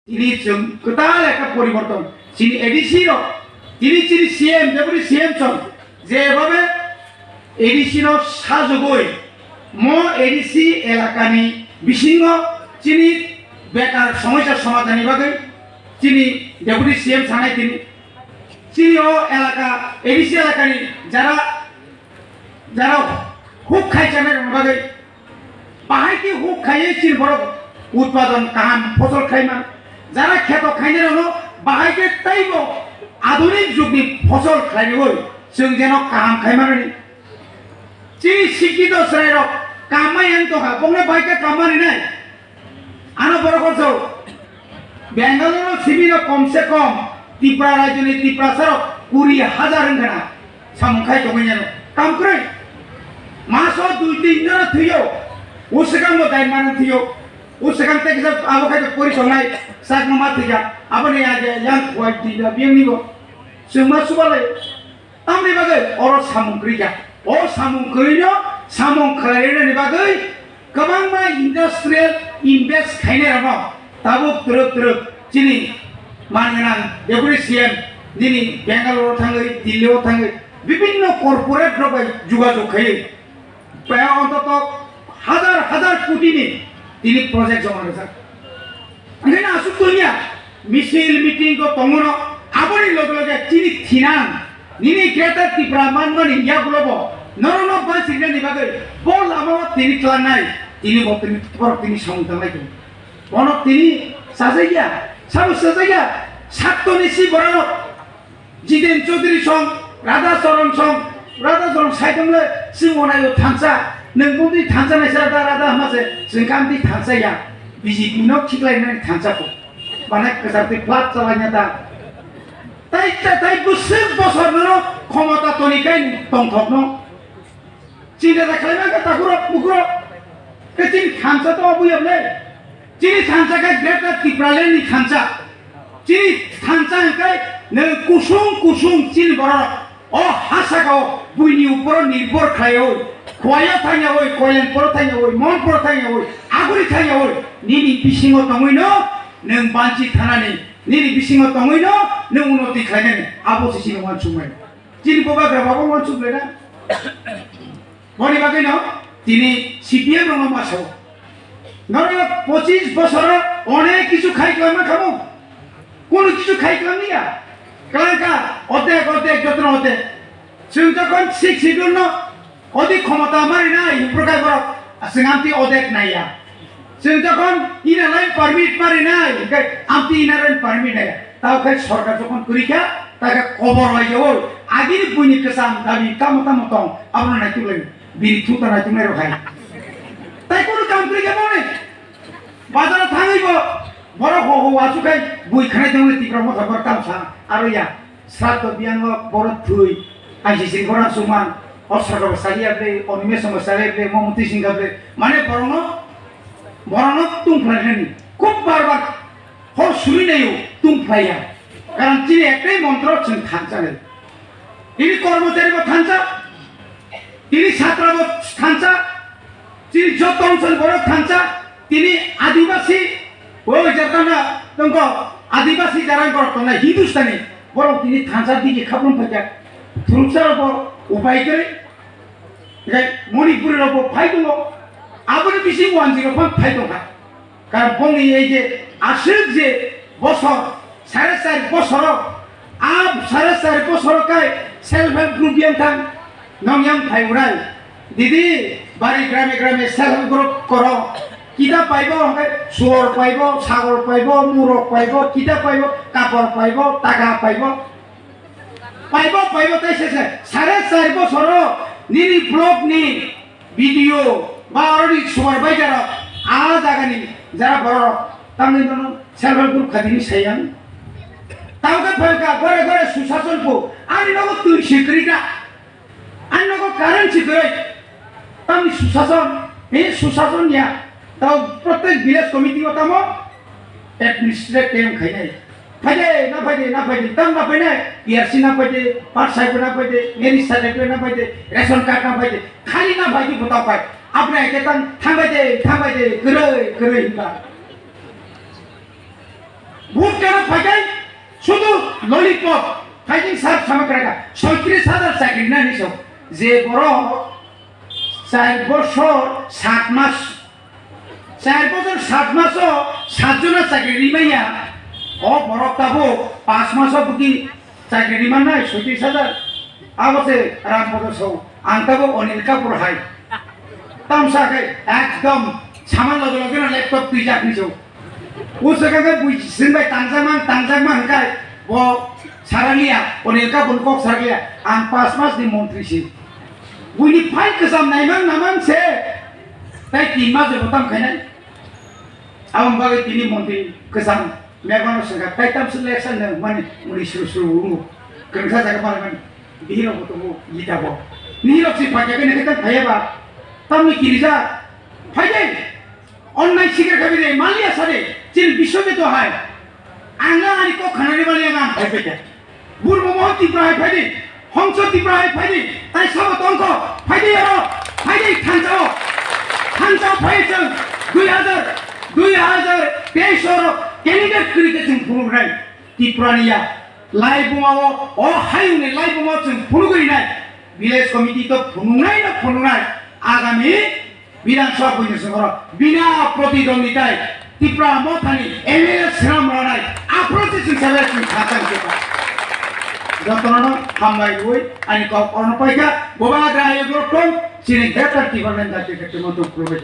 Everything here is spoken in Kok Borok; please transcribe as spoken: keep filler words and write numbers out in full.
Tini chwng kwtal ekta poriborton. Chini A D C rok, tini chini C M, deputy C M chwng jebhabe A D C no sajogwi mo A D C elakani bisingo chini bekar somosya somadhanni bagwi chini deputy C M sanai tini. Chini o elaka, A D C elakani jara, jara huk khai chanai rokni bagwi bahai khe huk khaiwi chini borok utpadon kaham phosol khlaima. Jara kheto khainai rokno bahai khe teibo adunik jugni phosol khlaiwi chwng jeno kaham khaimanani. Chini sikkito chwrairok kamma yang tongkha, bokno bahai khe kamma rinai. Ano borok hor sao, Bangalore o simi no kom se kom Tipra rajyoni Tiprasa rok kuri hajar wngkha na samung khai tongwi nano. Kam kwrwi. Maso dui tin jora thwiyo. O swkang bo dai mano thwiyo. O swkang tei kisa abo khai to pori tongnai sakno ma thwikha. Aboni age yang khwai twi da biyang ni bo. Chwng ma subalai. Tamni bagwi oro samung kwrwi kha. O samung kwrwino samung khlairwnani bagwi kwbangma industrial invest khainai rokno tabuk twrwk twrwk chini man gwnang deputy C M nini Bangalore o thangwi, Delhi o thangwi bibinno corporate rok bai jogajog khaiwi Paya ontoto hajar hajar koti ni tini project joma rijak. Angkhe na asuk tongya, misil meeting ko tongono, aboni loge loge chini thinang, nini Greater Tripura manmani yagulo bo, norokno bansirnani bagwi, bo lama o tini tlangnai, tini bo tini borok tini samung tanglai tongo. Bono tini sajagya, sabo sajagya, sattoni si borok. Jiten Chaudhary song, Radha Charan song, Radha Charan saitung le, si monai o thansa, nung budi thansa nai sa da Radha hama se, sing kam di thansa ya, B J P no khiklai nai thansa ko, bana kesar ti plat chalai na ta, tai tai tai busuk bosor no khomota toni kai tongthok no. Chinta da khlaima khe takhurok bukhurok. Khe chini thansa to obo yable. Chini thansa khe Greater Tipraland ni thansa. Chini thansa hwnkhe nwng kusung kusung chini borok o ha saka o buini uporo nirbhor khlaiwi, Khowai o thangyawi, Koilanpur o thangyawi, Monpur o thangyawi, Aguri thangyawi, nini bisingo tongwino nwng banchi thanani, nini bisingo tongwino nwng unoti khlainani, abo se chini uansukmani. Chini bubagra babo uansuk le na. Boni bagwi no tini C P M rokno ma sao. Norok pochis bosoro onek kichu khai kwlangma khamo. Kono kichu khai kwlangya. Kwlangkha, odek, odek, jotno odek. Chwng jokhon Sixth Schedule no odik khomota mari nai, hiphru khai borok, chwng amtwi odek naiya. Chwng jokhon inner line permit mari nai, hinkhe amtwi inner line permit naiya. Tao khai sorkar jokhon kwrwi kha, ta khe kobor lai jao. Agini buini kwcham dabi tamo tamo tong, abono naituk lai, bini thuta naituk nai rok hai. Tai kono kam kwrwi kha boni. Bazar o thangwi bo, borok ho ho wasu khai, bui khanai tongwi Tipra Motha borok tamo sa, aro ya. Sraddho biyango borok thwi, I C C borok suman, o saka bo saliya ble, o nimesamo saliya ble, mo muti singha ble, mane borokno, borokno tungphlai nani, khub bar bar hor suri naio, tungphlaiya. Karon chini ektai montro chwng thansa nai. Tini kormochari bo thansa, tini satra bo thansa, tini joto ongsoni borok thansa, tini Adibasi, o jarkana tongko Adibasi jarang borok tongnai Hindustani, borok tini thansa digi khaprung phaikha, thuruksa rok bo upai kwrwi, tei Manipuri rok bo phai tongo, aboni bising wanjwi rok phano phai tongkha. Karon bongni ei je aswk je bosor, sare char bosoro, a sare char bosoro kai self help group yang thang, nong yang phai urai. Didi, bari grame grame self help group koro. Kita paibo, hwnkhe suor paibo, sagol paibo, murok paibo, kita paibo, kapor paibo, taka paibo. Paibo, paibo, tai se se. Sare char bosoro nini block ni B D O ba aroni supervisor rok a jaga ni jara borok rok tamni nono self help group khadini sayang. Tamo khe phaikha gore gore susason phu ani nogo twi sikri kha. Ani nogo current sikri. Tamni susason, he susason ya. Tamo protek village committee o tamo administrative camp khainai. Phaide, na phaide, na phaide, tam na phainai, P R C na phaide, part five na phaide, marriage certificate na phaide, ration card na phaide, khali na phaide bwtao phai. Aboni ake tam thangbai de, thangbai de, kwrwi, kwrwi hinba. Vote kano phaikai, sudu lollipop, thaijing sar sama kraka, soitris hajar chakri nani so, je borok char bosor sat mas, char bosor sat maso sat jona chakri rimaya, o borok tabo pas maso buki chakri rimanai soitris hajar, abo se Ram Podo so, ang tabo Anil Kapoor hai, tamsa khe ekdom sama loge loge no laptop twijak ni so. O saka khe bui sin bai tangjak man, tangjak man hwnkhe bo saralia, Anil Kapoor kok saralia, ang pas mas ni montri si. Buini file kwcham naimang namang se, tai tin mas bo tam khainai. Aboni bagwi tini montri kwcham mebano swngkha, tai tam se election nang mani muni suru suru wngkha. Kwrwngsa jaga mani mani bihirok bo tongo gita bo. Nihirok si phaikha khe nang khe tam phaiya ba. Tamni kirijak. Phaidai. Onnai sikir khabi de, maliya sade, chini biswajit hai. Ang ani kok khanani maliya ang phai phaikha. Burma Mohan Tripura hai phaidi, Hongso Tripura hai phaidi, tai sabo tongkho, phaidi aro, phaidi thansa o. Thansa o phai chwng dui hazar, dui hazar teis oro candidate kwrwi khe chwng phunuknai Tripura ni ya. Laibuma o, o hayung ni laibuma o chwng phunugwi nai. Village committee to phunuknai no phunuknai. Agami Bidhan Sabha buini songoro bina protidonditai Tipra Mothani M L A swnam rwnai aphuru se chwng sabai chwng kha tang se pa. Jotono hambai rwi ani kok orno paikha, boba gra ayok rok tong, chini greater Tipraland jati khe tongmo tong khulumbai.